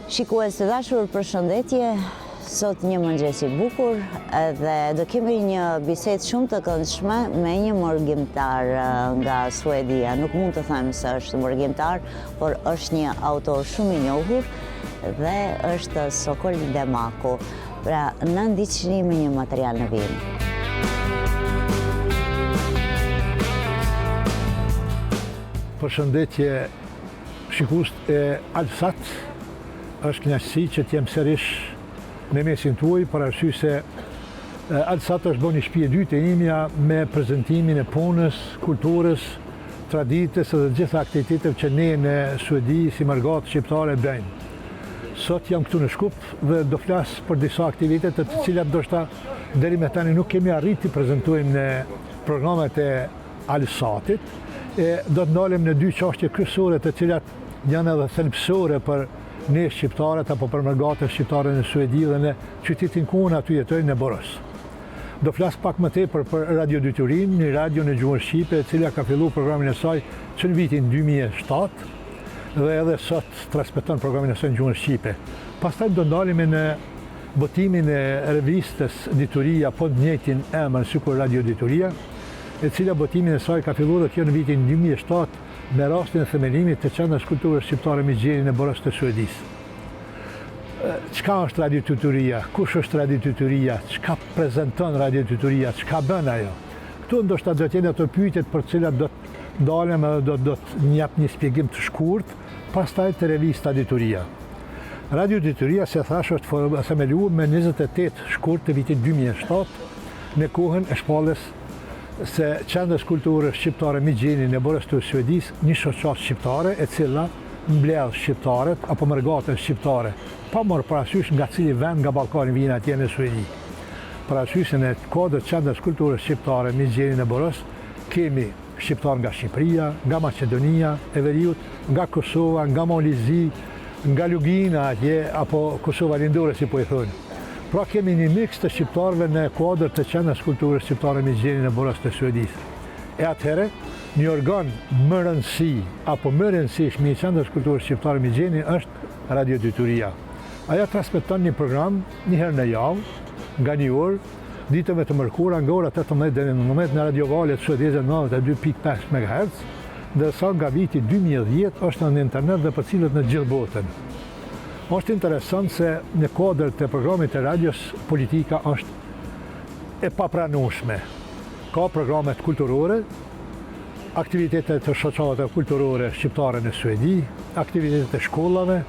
Shikues të dashur, përshëndetje. Sot një mëngjes i bukur dhe do kemi një bisedë shumë të këndshme me një mërgimtar nga Suedia. Nuk mund të them se është mërgimtar, por është një autor shumë i njohur dhe është Sokol Demaku. Pra, na ndiqni me një material në vijim. Përshëndetje shikuesit e Alsat, është kënaqësi që të jem sërish në mesin tuaj, për arsye se Alsat është bo një shpi e dytë e imja me prezentimin e punës, kulturës, traditës dhe gjitha aktiviteteve që ne në Suedi si mërgatë shqiptare bëjmë. Sot jam këtu në Shkup dhe do flas për disa aktivitete të cilat ndoshta deri me tani nuk kemi arrit t'i prezentojmë në programet e Alsatit, e do të ndalem në dy çështje kryesore të cilat janë edhe thelbësore për ne shqiptarët apo për mërgatën shqiptare në Suedi dhe në qytetin ku unë aty jetoj në Boros. Do flas pak më tepër për Radio Diturinë, një radio në gjuhën shqipe e cila ka fillu programin e saj që në vitin 2007 dhe edhe sot transmeton programin e saj në gjuhën shqipe. Pastaj do ndalemi në botimin e revistës Dituria po të njëjtin emër sikur Radio Dituria, e cila botimin e saj ka filluar dhe kjo në vitin 2007 me rastin e themelimit të Qendrës Kulturore Shqiptare Migjeni në Boros të Suedisë. Çka është Radio Dituria? Kush është Radio Dituria? Çka prezenton Radio Dituria? Çka bën ajo? Këto ndoshta do të jenë ato pyetjet për të cilat do të ndalem edhe do do të jap një shpjegim të shkurt, pastaj te revista Dituria. Radio Dituria, si e thash, është themeluar me 28 shkurt të vitit 2007 në kohën e shpalljes së Qendrës Kulturore Shqiptare Migjeni në Boros të Suedisë, një shoqatë shqiptare e cila mbledh shqiptarët apo mërgatën shqiptare, pa marrë parasysh nga cili vend nga Ballkani vijnë atje në Suedi. Për arsye se në kuadër të Qendrës Kulturore Shqiptare Migjeni në Boros kemi shqiptarë nga Shqipëria, nga Maqedonia e Veriut, nga Kosova, nga Mali i Zi, nga Lugina atje apo Kosova Lindore si po i thonë. Pra kemi një miks të shqiptarëve në kuadër të Qendrës Kulturore Shqiptare Migjeni në Boros të Suedisë. E atëherë, një organ më rëndësi apo më rëndësishmi i Qendrës Kulturore Shqiptare Migjeni është Radio Dituria. Ajo transmeton një program një herë në javë, nga një orë, ditëve të mërkura nga ora 18 deri në 19 në radiovalet suedeze 92.5 MHz, ndërsa nga viti 2010 është në internet dhe përcillet në gjithë botën. Është interesant se në kuadër të programit të radios politika është e papranueshme. Ka programet kulturore, aktivitete të shoqatave kulturore shqiptare në Suedi, aktivitete të shkollave,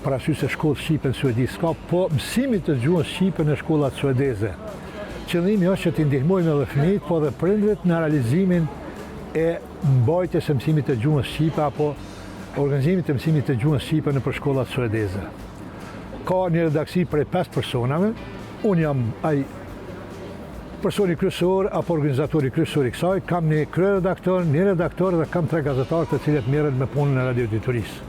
për arsye se shkollë shqipe në Suedi s'ka, po mësimit të gjuhës shqipe në shkollat suedeze. Qëllimi është që t'i ndihmojmë edhe fëmijët, po edhe prindërit në realizimin e mbajtjes së mësimit të gjuhës shqipe apo organizimit të mësimit të gjuhës shqipe nëpër shkollat suedeze. Ka një redaksi prej 5 personave, unë jam ai personi kryesor apo organizatori kryesor i kësaj, kam një kryeredaktor, një redaktor dhe kam tre gazetarë të cilët merren me punën e Radio Diturisë.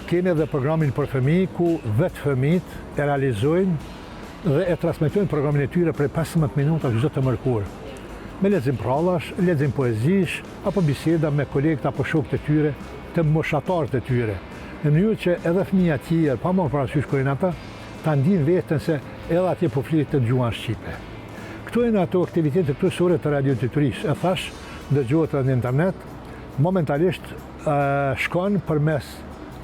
Kemi edhe programin për fëmijë ku vetë fëmijët e realizojnë dhe e transmetojnë programin e tyre prej 15 minuta çdo të mërkurë. Me lexim prrallash, lexim poezish apo biseda me kolegët apo shokët e tyre, të moshatarët e tyre, në mënyrë që edhe fëmija tjerë, pa marrë parasysh ku janë ata, ta ndijnë veten se edhe atje po flitet gjuha shqipe. Këto janë ato aktivitete kryesore të Radio Diturisë. E thash, dëgjohet edhe në internet, momentalisht shkon përmes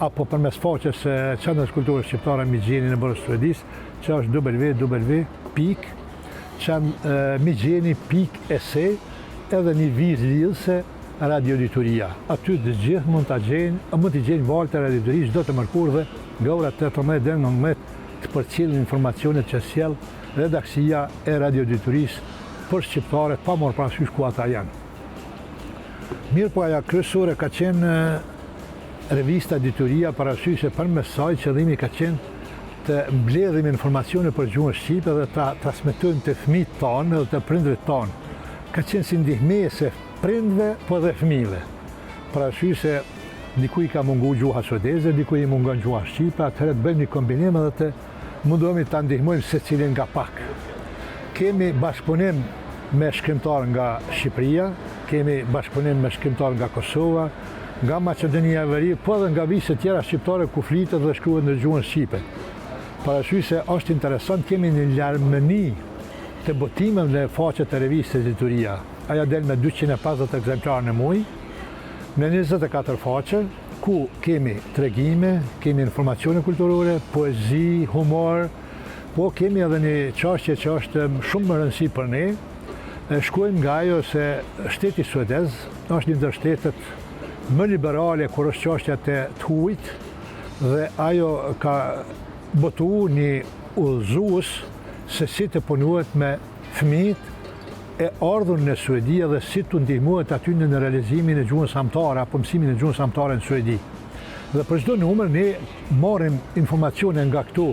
apo përmes faqes së Qendrës Kulturore Shqiptare Migjeni në Boros Suedisë, që është www.migjeni.se edhe një vizë lidhëse Radio Dituria. Aty të gjithë mund ta gjejnë, mund t'i gjejnë valët e Radio Diturisë çdo të mërkurë dhe nga ora 18 deri në 19 të përcjellin informacionet që sjell redaksia e Radio Diturisë për shqiptarët pa marrë parasysh ku ata janë. Mirëpo ajo kryesore ka qenë revista Dituria për arsye se përmes saj qëllimi ka qenë të mbledhim informacione për gjuhën shqipe dhe ta transmetojmë te fëmijët tanë edhe te prindërit tanë. Ka qenë si ndihmesë e prindve po edhe fëmijëve. Për arsye se dikuj i ka mungu gjuha suedeze, dikuj i mungon gjuha shqipe, atëherë të bëjmë një kombinim edhe të mundohemi ta ndihmojmë secilin nga pak. Kemi bashkëpunim me shkrimtarë nga Shqipëria, kemi bashkëpunim me shkrimtarë nga Kosova, nga Maqedonia e Veriut, po edhe nga viset tjera shqiptare ku flitet dhe shkruhet në gjuhën shqipe. Për arsye se është interesant kemi një larmëni të botimeve në faqet e revistës Dituria. Ajo del me 250 ekzemplarë në muaj, në 24 faqe, ku kemi tregime, kemi informacione kulturore, poezi, humor, po kemi edhe një çështje që është shumë me rëndësi për ne, shkojmë nga ajo se shteti suedez është një ndër shtetet më liberale kur është çështja te të huajt dhe ajo ka botu një udhëzues se si të punohet me fëmijët e ardhur në Suedi dhe si të ndihmohet aty në realizimin e gjuhës amtare apo mësimin e gjuhës amtare në Suedi. Dhe për çdo numër ne marrim informacione nga këto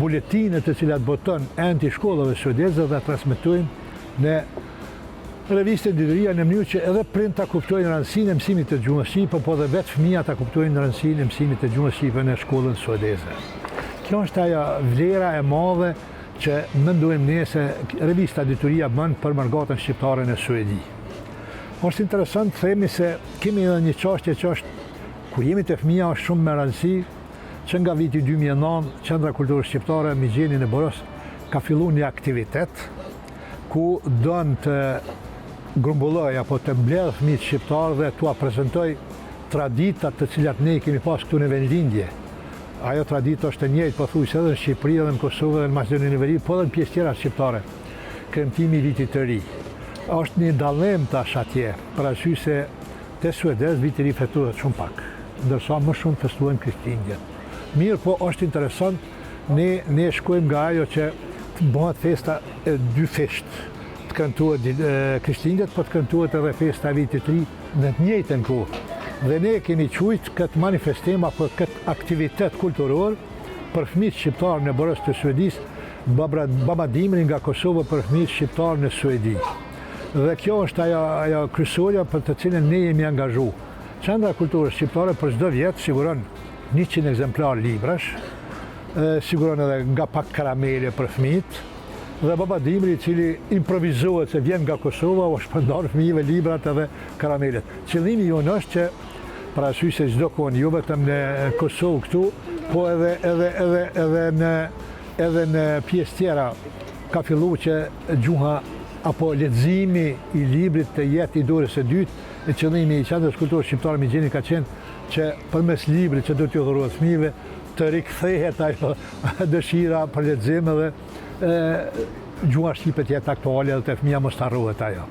buletine të cilat boton Enti i Shkollave Suedeze dhe transmetojmë në revistën Dituria në mënyrë që edhe prindët ta kuptojnë rëndësinë e mësimit të gjuhës shqipe, po edhe vetë fëmija ta kuptojnë rëndësinë e mësimit të gjuhës shqipe në shkollën suedeze. Kjo është ajo vlera e madhe që mendojmë ne se revista Dituria bën për mërgatën shqiptare në Suedi. Është interesant të themi se kemi edhe një çështje që është kur jemi te fëmija është shumë me rëndësi që nga viti 2009 Qendra Kulturore Shqiptare Migjeni në Borås ka filluar një aktivitet ku don të grumbulloj apo të mbledh fëmijët shqiptarë dhe t'ua prezantoj traditat të cilat ne i kemi pas këtu në vendlindje. Ajo traditë është e njëjtë pothuajse edhe në Shqipëri, edhe në Kosovë, edhe në Maqedoninë e Veriut, po edhe në pjesë tjera shqiptare. Kremtimi i Vitit të Ri. Është një dallim tash atje, për arsye se te suedezët Viti i Ri festohet shumë pak, ndërsa më shumë festohen Krishtlindjet. Mirëpo është interesant, ne ne shkojmë nga ajo që të bëhet festa e dyfishtë, të kremtohet Krishtlindjet, po të kremtohet edhe festa e Vitit të Ri në të njëjtën kohë. Dhe ne kemi qujt këtë manifestim apo këtë aktivitet kulturor për fëmijët shqiptarë në Borås të Suedisë, Baba Dimri nga Kosova për fëmijët shqiptarë në Suedi. Dhe kjo është ajo, ajo kryesorja për të cilën ne jemi angazhu. Qendra e Kulturës Shqiptare për çdo vjet siguron 100 ekzemplar librash, siguron edhe nga pak karamele për fëmijët, dhe Baba Dimri i cili improvizohet se vjen nga Kosova, u shpërndan fëmijëve librat edhe karamelet. Qëllimi jonë është që për arsye se çdo kohë jo vetëm në Kosovë këtu, po edhe edhe edhe edhe në edhe në pjesë tjera ka fillu që gjuha apo leximi i librit të jetë i dorës së dytë, e qëllimi i Qendrës Kulturës Shqiptare Migjeni ka qenë që përmes librit që do t'ju dhurohet fëmijëve të rikthehet ajo dëshira për lexim edhe gjuha shqipe të jetë aktuale dhe te fëmija mos të harrohet ajo.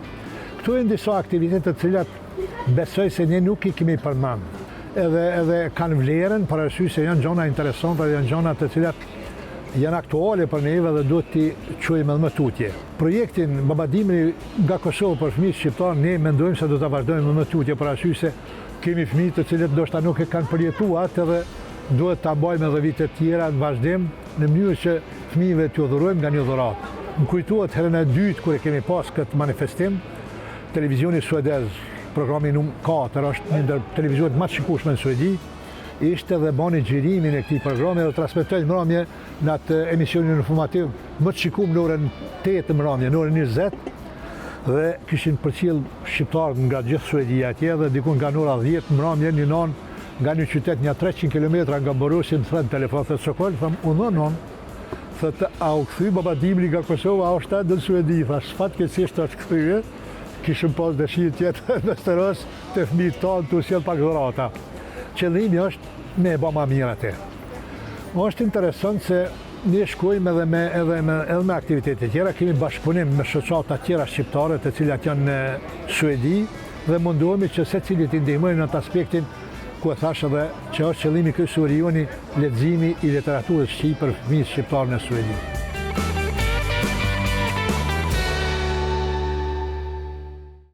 Këto janë disa aktivitete të cilat besoj se ne nuk i kemi përmend. Edhe edhe kanë vlerën për arsye se janë gjëra interesante dhe janë gjëra të cilat janë aktuale për neve dhe duhet t'i çojmë edhe më tutje. Projektin Baba Dimri nga Kosova për fëmijët shqiptarë ne mendojmë se do ta vazhdojmë edhe më tutje për arsye se kemi fëmijë të cilët ndoshta nuk e kanë përjetuar atë edhe duhet ta mbajmë edhe vite të tjera në vazhdim në mënyrë që fëmijëve t'ju dhurojmë nga një dhuratë. Më kujtohet herën e dytë kur e kemi pas këtë manifestim, televizioni suedez, programi num 4 është një ndër televizionet më të shikueshme në Suedi, ishte dhe bani xhirimin e këtij programi dhe transmetoi në mbrëmje në atë emisionin informativ më të shikuar në orën 8 në mbrëmje, në orën 20 dhe kishin përcjell shqiptarët nga gjithë Suedia atje dhe diku nga ora 10 në mbrëmje një nonë nga një qytet nja 300 kilometra nga Borosi më thërret në telefon, thotë Sokol, tham, urdhno nonë, thotë, a u kthy baba Dimri nga Kosova, a është ende në Suedi, thash, fatkeqësisht është kthye, kishim pas dëshirë të jetë në Västerås, te fëmijët tanë, tu sjell pak dhurata. Qëllimi është me e ba ma mirë atë. Është interesant se ne shkojmë edhe me edhe me edhe me aktivitete tjera, kemi bashkëpunim me shoqata tjera shqiptare të cilat janë në Suedi dhe mundohemi që secili t'i ndihmojmë në atë aspektin ku e thash edhe që është qëllimi kryesor i joni leximi i literaturës shqipe për fëmijët shqiptarë në Suedi.